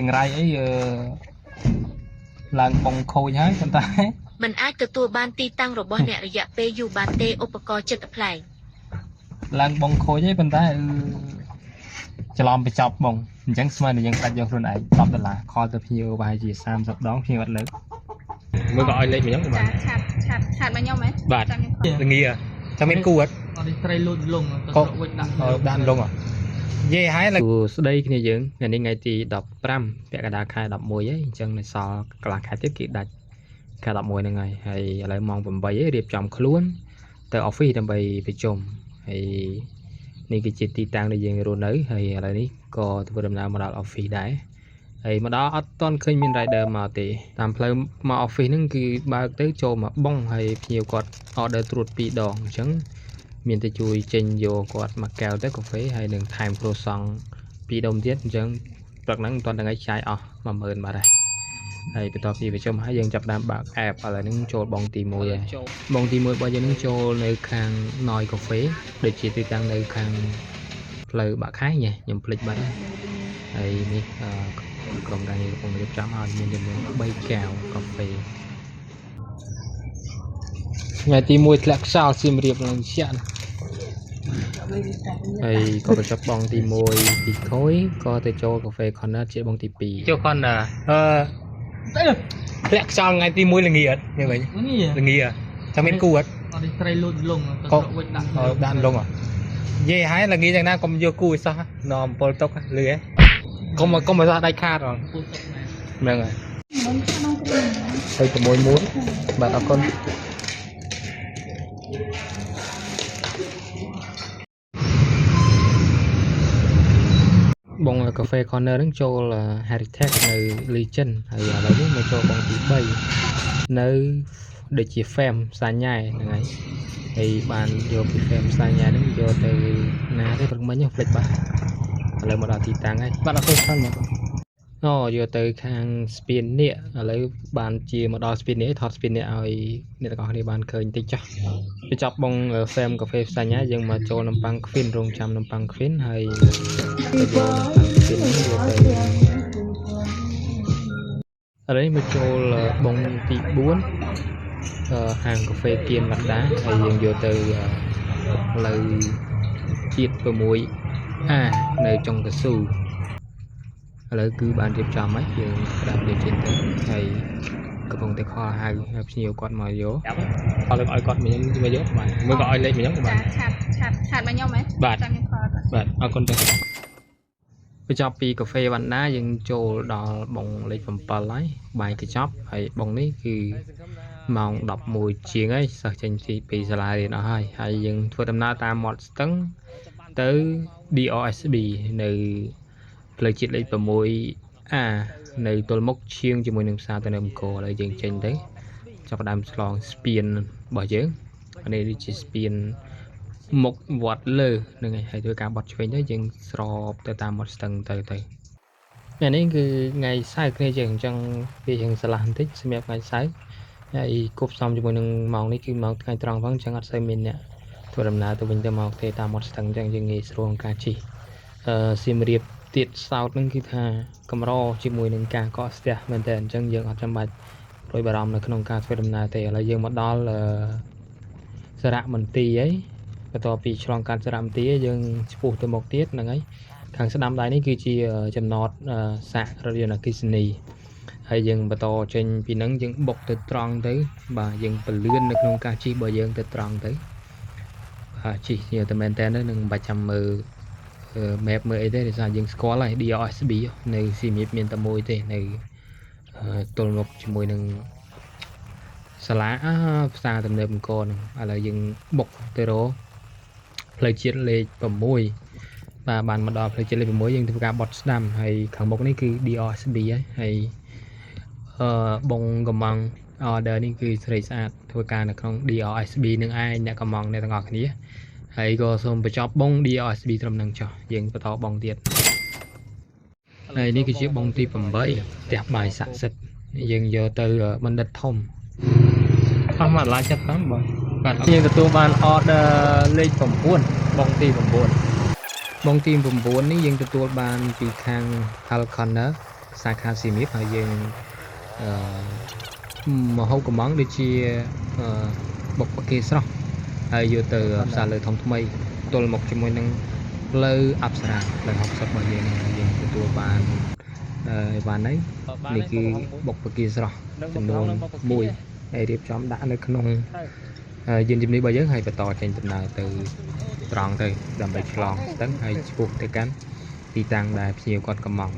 ចង្រៃអីអឺឡើងបងខូចហើយប៉ុន្តែ មិនអាចទទួលបានទីតាំងរបស់អ្នករយៈពេលយូរបានទេឧបករណ៍ចិត្តប្លែក ឡើងបងខូចហើយប៉ុន្តែអឺច្រឡំបញ្ចប់បងអញ្ចឹងស្មើនឹងយើងផ្ដាច់យកខ្លួនឯង10ដុល្លារ call ទៅភ្ញៀវប្រហែលជា30ដងភ្ញៀវអត់លើកមើលក៏ឲ្យលេខមកខ្ញុំក៏បា ចា ន chat chat chat មកខ្ញុំហ៎ បាទ ចាំខ្ញុំខ ល្ងាចាំមានគូអត់ អត់នេះត្រីលូតលងទៅ ក៏ ស្រុកវិញដាក់ ដាក់លងអត់យេហើយសួស្ដីគ្នាយើងថ្ងៃនេះថ្ងៃទី15ពាក់កណ្ដាលខែ11ហើយអញ្ចឹងនៅសល់កន្លះខែទៀតគេដាច់ខែ11ហ្នឹងហើយហើយឥឡូវម៉ោង8ហើយរៀបចំខ្លួនទៅ office ដើម្បីប្រជុំហើយនេះគឺជាទីតាំងដែលយើងរស់នៅហើយឥឡូវនេះក៏ធ្វើដំណើរមកដល់ office ដែរហើយមកដល់អត់ទាន់ឃើញមាន rider មកទេតាមផ្លូវមក office ហ្នឹងគឺបើកទៅចូលមកបងហើយភ្ញៀវគាត់ order ត្រួត2ដងអញ្ចឹង មានតែជួយចេញយកគាត់មួយកែវទៅកាហ្វេហើយនឹងថែមគ្រូសង់ពីរដុំទៀតអញ្ចឹងព្រឹកហ្នឹងមិនទាន់ថ្ងៃចាយអស់10000បាត់ហើយហើយបន្ទាប់ពីប្រជុំហើយយើងចាប់ផ្ដើមបើក app ឥឡូវហ្នឹងចូលបងទី1ហើយបងទី1របស់យើងហ្នឹងចូលនៅខាងណយកាហ្វេដូចជាទីតាំងនៅខាងផ្លូវបាក់ខែញ៉េខ្ញុំភ្លេចបាត់ហើយហើយនេះអឺក្រុមការងារកំពុងរៀបចំឲ្យមានចំនួន3កែវកាហ្វេថ្ងៃទី1ធ្លាក់ខ្យល់សៀមរាបឡើងជាក់ណា ហើយក៏បញ្ចប់បងទី1ទីខូយក៏ទៅចូលកាហ្វេ corner ជាបងទី2ចូល corner អឺធ្លាក់ខ្យល់ថ្ងៃទី1ល្ងាអត់នេះវិញ នេះ ល្ងាចាំមានគូអត់ អត់នេះត្រីលូតលងទៅ ក៏ ស្រុកវិញដាក់ ដាក់លងអត់យេហើយល្ងាយ៉ាងណាកុំយកគូឲ្យសោះនាំអំពលទុកលឺហ៎កុំកុំឲ្យសោះដាច់ខាតហ្មង ពូទុកណែ ហ្នឹងហើយហើយ6មួយបាទអរគុណបងកាហ្វេ corner ហ្នឹងចូល Heritage នៅ Legend ហើយឥឡូវនេះមកចូលបងទី3នៅដូចជា Fam សាញ៉ែហ្នឹងហើយហើយបានយកពី Fam សាញ៉ែហ្នឹងយកទៅណាទេព្រឹកមិញហ្នឹងភ្លេចបាត់ឥឡូវមកដល់ទីតាំងហើយបាទអរគុណច្រើនមកអូយកទៅខាងស្ពាននេះឥឡូវបានជាមកដល់ស្ពាននេះថតស្ពាននេះឲ្យអ្នកទាំងអស់គ្នាបានឃើញតិចចុះបញ្ចប់បង Fam កាហ្វេសាញ៉ែយើងមកចូលនំប៉័ង Queen រងចាំនំប៉័ង Queen ហើយ ទៅយកនំប៉័ង Queen ហ្នឹងយកទៅឥឡូវនេះមកចូលបងទី4អឺហាងកាហ្វេគៀនវណ្ដាហើយយើងយកទៅផ្លូវជាតិ 6A នៅចុងកស៊ូឥឡូវគឺបានរៀបចំហើយយើងផ្ដើមយកចេញទៅហើយកំពុងតែ call ហៅភ្ញៀវគាត់មកយកខលឲ្យគាត់មកមកយកបាទមើលក៏ឲ្យលេខមកខ្ញុំក៏បា ចា ន chat chat chat មកខ្ញុំហ៎ បាទ ចាំខ្ញុំ call គាត់ បាទអរគុណចា៎បញ្ចប់ពីកាហ្វេវណ្ណាយើងចូលដល់បងលេខ7ហើយបាយកញ្ចប់ហើយបងនេះគឺម៉ោង11ជាងហើយសិស្សចេញពីសាលារៀនអស់ហើយហើយយើងធ្វើដំណើរតាមមាត់ស្ទឹងទៅ DRSB នៅផ្លូវជាតិលេខ 6A នៅទល់មុខឈៀងជាមួយនឹងផ្សារទំនើបអង្គរឥឡូវយើងចេញទៅចាប់ផ្ដើមឆ្លងស្ពានរបស់យើងអានេះដូចជាស្ពាន មុខវត្តលើហ្នឹងហើយហើយធ្វើការបត់ឆ្វេងទៅយើងស្របទៅតាមមាត់ស្ទឹងទៅទៅថ្ងៃនេះគឺថ្ងៃសៅរ៍គ្នាយើងអញ្ចឹងវារៀងស្រឡះបន្តិចសម្រាប់ថ្ងៃសៅរ៍ហើយគប់ផ្សំជាមួយនឹងម៉ោងនេះគឺម៉ោងថ្ងៃត្រង់ផងអញ្ចឹងអត់សូវមានអ្នកធ្វើដំណើរទៅវិញទៅមកទេតាមមាត់ស្ទឹងអញ្ចឹងយើងងាយស្រួលក្នុងការជិះអឺសៀមរាបទៀតសោតហ្នឹងគឺថាកម្រជាមួយនឹងការកកស្ទះមែនតើអញ្ចឹងយើងអត់ចាំបាច់ព្រួយបារម្ភនៅក្នុងការធ្វើដំណើរទេឥឡូវយើងមកដល់អឺសារមន្ទីរហើយ បន្ទាប់ពីឆ្លងកាត់សារមន្ទីរយើងឆ្ពោះទៅមុខទៀតហ្នឹងហើយខាងស្ដាំដៃនេះគឺជាចំណតសាករថយន្តអគ្គិសនីហើយយើងបន្តចេញពីហ្នឹងយើងបុកទៅត្រង់ទៅបាទយើងពលឿននៅក្នុងការជិះរបស់យើងទៅត្រង់ទៅបាទជិះជាតែមែនតើនឹងមិនបាច់ចាំមើល map មើលអីទេដោយសារយើងស្គាល់ហើយ DRSB នៅសៀមរាបមានតែមួយទេនៅទល់មុខជាមួយនឹងសាលាផ្សារទំនើបអង្គរហ្នឹងឥឡូវយើងបុកទៅរក ផ្លូវជាតិលេខ6បាទបានមកដល់ផ្លូវជាតិលេខ6យើងធ្វើការបត់ស្ដាំហើយខាងមុខនេះគឺ DRSB ហើយហើយអឺបងកំង order នេះគឺស្រីស្អាតធ្វើការនៅក្នុង DRSB នឹងឯងអ្នកកំងអ្នកទាំងអស់គ្នាហើយក៏សូមបញ្ចប់បង DRSB ត្រឹមហ្នឹងចុះយើងបន្តបងទៀតហើយនេះគឺជាបងទី8ផ្ទះបាយស័ក្តិសិទ្ធយើងយកទៅបណ្ឌិតធំអស់មកឡាចិត្តតាមបងបាទយើងទទួលបាន order លេខ9បងទី9បងទី9នេះយើងទទួលបានពីខាង Hal Corner សាខាសៀមរាបហើយយើងអឺមហូបកំងដូចជាអឺបុកបកាស្រស់ហើយយកទៅផ្សារលើធំថ្មីទល់មកជាមួយនឹងផ្លូវអប្សរាផ្លូវ60របស់យើងហ្នឹងហើយយើងទទួលបានអឺបានហើយនេះគឺបុកបកាស្រស់ចំនួន1ហើយរៀបចំដាក់នៅក្នុងយានជំនិះរបស់យើងហើយបន្តចេញដំណើរទៅត្រង់ទៅដើម្បីឆ្លងស្ទឹងហើយឆ្ពោះទៅកាន់ទីតាំងដែលភ្ញៀវគាត់កំង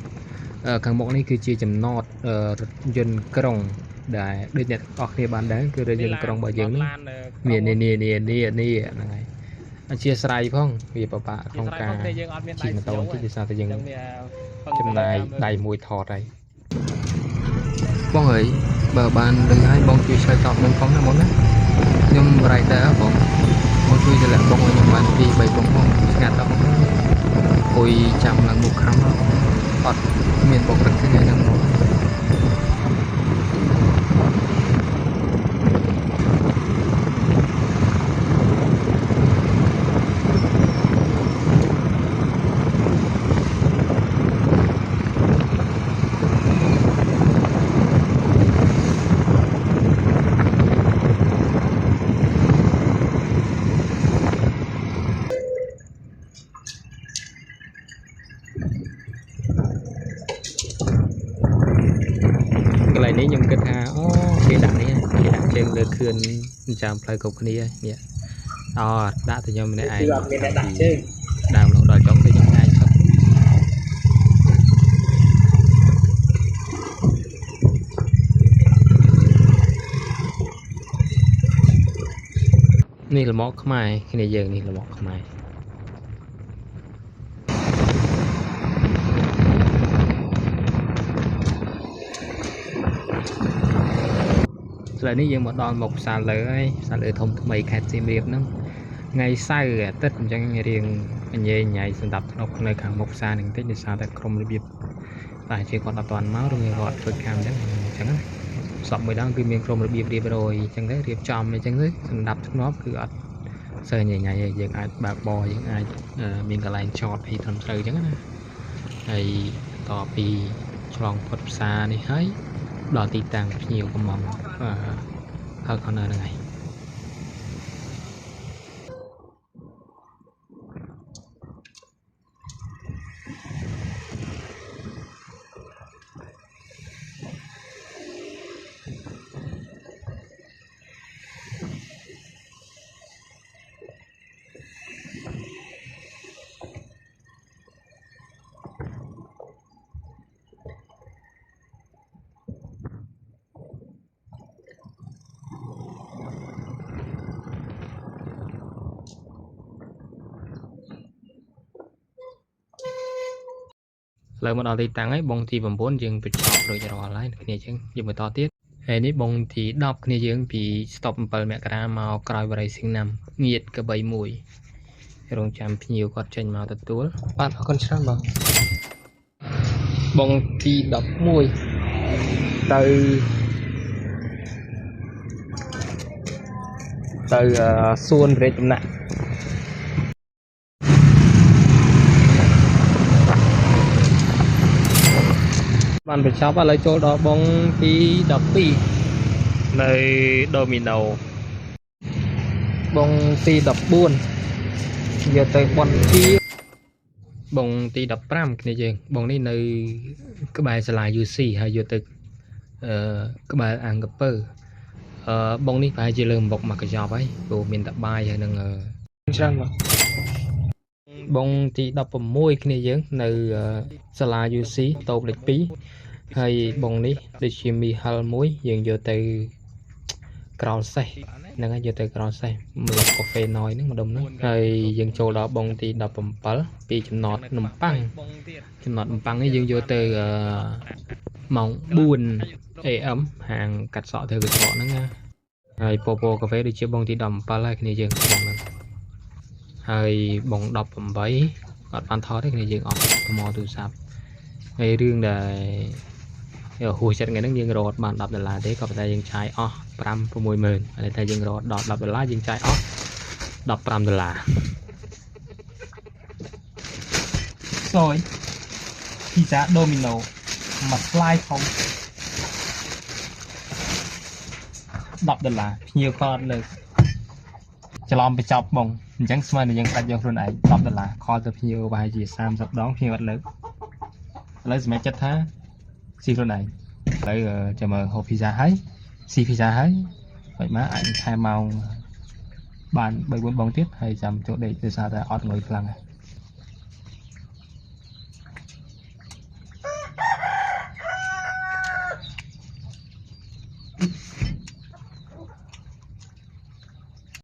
ខាងមុខនេះគឺជាចំណតរថយន្តក្រុងដែលដូចអ្នកទាំងអស់គ្នាបានដឹងគឺរថយន្តក្រុងរបស់យើងនេះនេះនេះនេះនេះនេះហ្នឹងហើយអធិស្ឋានផងវាពិបាកក្នុងការជិះម៉ូតូបន្តិចដោយសារតែយើងចំណាយដៃមួយថតហើយបងអើយបើបានដឹងហើយបងជួយឆ្លើយតបខ្ញុំផងណាមុនណាខ្ញុំ rider បងបងជួយតម្លាក់បងឲ្យខ្ញុំបាន2 3បងផងស្ងាត់ដល់បងអង្គុយចាំឡើងមុខខំអត់មានបុគ្គលិកថ្ងៃហ្នឹងហ្មងកន្លែងនេះខ្ញុំគិតថាអូគេដាក់នេះគេដាក់ជើងលើខឿនចាំផ្លូវគ្រប់គ្នានេះអត់ដាក់តែខ្ញុំម្នាក់ឯង គឺអត់មានអ្នកដាក់ជើង ដើមរហូតដល់ចុងទៅខ្ញុំឯងសុទ្ធនេះលមកខ្មែរគ្នាយើងនេះលមកខ្មែរឥឡូវនេះយើងមកដល់មុខផ្សារលើហើយផ្សារលើធំថ្មីខេត្តសៀមរាបហ្នឹងថ្ងៃសៅរ៍អាទិត្យអញ្ចឹងរៀងញ៉ៃញ៉ៃសម្រាប់ធ្នប់នៅខាងមុខផ្សារហ្នឹងតិចដោយសារតែក្រុមរបៀបតែជាគាត់អត់ទាន់មកឬគាត់ធ្វើការអញ្ចឹងអញ្ចឹងណាសពមួយដងគឺមានក្រុមរបៀបរៀបរយអញ្ចឹងទៅរៀបចំអញ្ចឹងទៅសម្រាប់ធ្នប់គឺអត់សូវញ៉ៃញ៉ៃទេយើងអាចបើកបរយើងអាចមានកន្លែងចតអីត្រឹមត្រូវអញ្ចឹងណាហើយបន្ទាប់ពីឆ្លងផុតផ្សារនេះហើយដល់ទីតាំងភ្ញៀវកំងអឺ Hell Corner ហ្នឹងហើយឥឡូវមកដល់ទីតាំងហើយបងទី9យើងបញ្ចប់រួចរាល់ហើយគ្នាយើងយើងបន្តទៀតហើយនេះបងទី10គ្នាយើងពីស្តុប7មករាមកក្រោយបរិយសៀងណាំងៀតកបីមួយរងចាំភ្ញៀវគាត់ចេញមកទទួលបាទអរគុណច្រើនបងបងទី11ទៅទៅសួនរាជដំណាក់បានបញ្ចប់ឥឡូវចូលដល់បងទី12នៅដូមីណូបងទី14យកទៅបនជាបងទី15គ្នាយើងបងនេះនៅក្បែរសាលា UC ហើយយកទៅក្បែរអាងកពើបងនេះប្រហែលជាលើអំបុកមកកញ្ចប់ហើយព្រោះមានតបាយហើយនឹងច្រើនបងបងទី16គ្នាយើងនៅសាលា UC តូបលេខ2ហើយបងនេះដូចជាមីហិលមួយយើងយកទៅក្រោលសេះហ្នឹងហើយយកទៅក្រោលសេះម្លប់កាហ្វេណយហ្នឹងម្ដុំហ្នឹងហើយយើងចូលដល់បងទី17ពីចំណតនំប៉័ងចំណតនំប៉័ងនេះយើងយកទៅម៉ោង4 AM ហាងកាត់សក់ធ្វើកញ្ចក់ហ្នឹងណាហើយពពកាហ្វេដូចជាបងទី17ហើយគ្នាយើងបងហ្នឹងហើយបង18អត់បានថតទេគ្នាយើងអត់ថ្មទូរស័ព្ទហើយរឿងដែលហួសចិត្តថ្ងៃហ្នឹងយើងរត់បាន10ដុល្លារទេក៏ប៉ុន្តែយើងចាយអស់5 6ម៉ឺនហើយតែយើងរត់ដល់10ដុល្លារយើងចាយអស់15ដុល្លារសយភីសាដូមីណូ មួយ slice ធំ10ដុល្លារភ្ញៀវគាត់អត់លើកច្រឡំបញ្ចប់បងអញ្ចឹងស្មើនឹងយើងផ្ដាច់យកខ្លួនឯង10ដុល្លារ call ទៅភ្ញៀវប្រហែលជា30ដងភ្ញៀវអត់លើកឥឡូវសម្រាប់ចិត្តថាស៊ីខ្លួនឯងឥឡូវចាំមើលហូបភីហ្សាហើយស៊ីភីហ្សាហើយហើយមកអាចថែមម៉ោងបាន3 4បងទៀតហើយចាំចូលដេកដោយសារតែអត់ងុយខ្លាំងហើយ។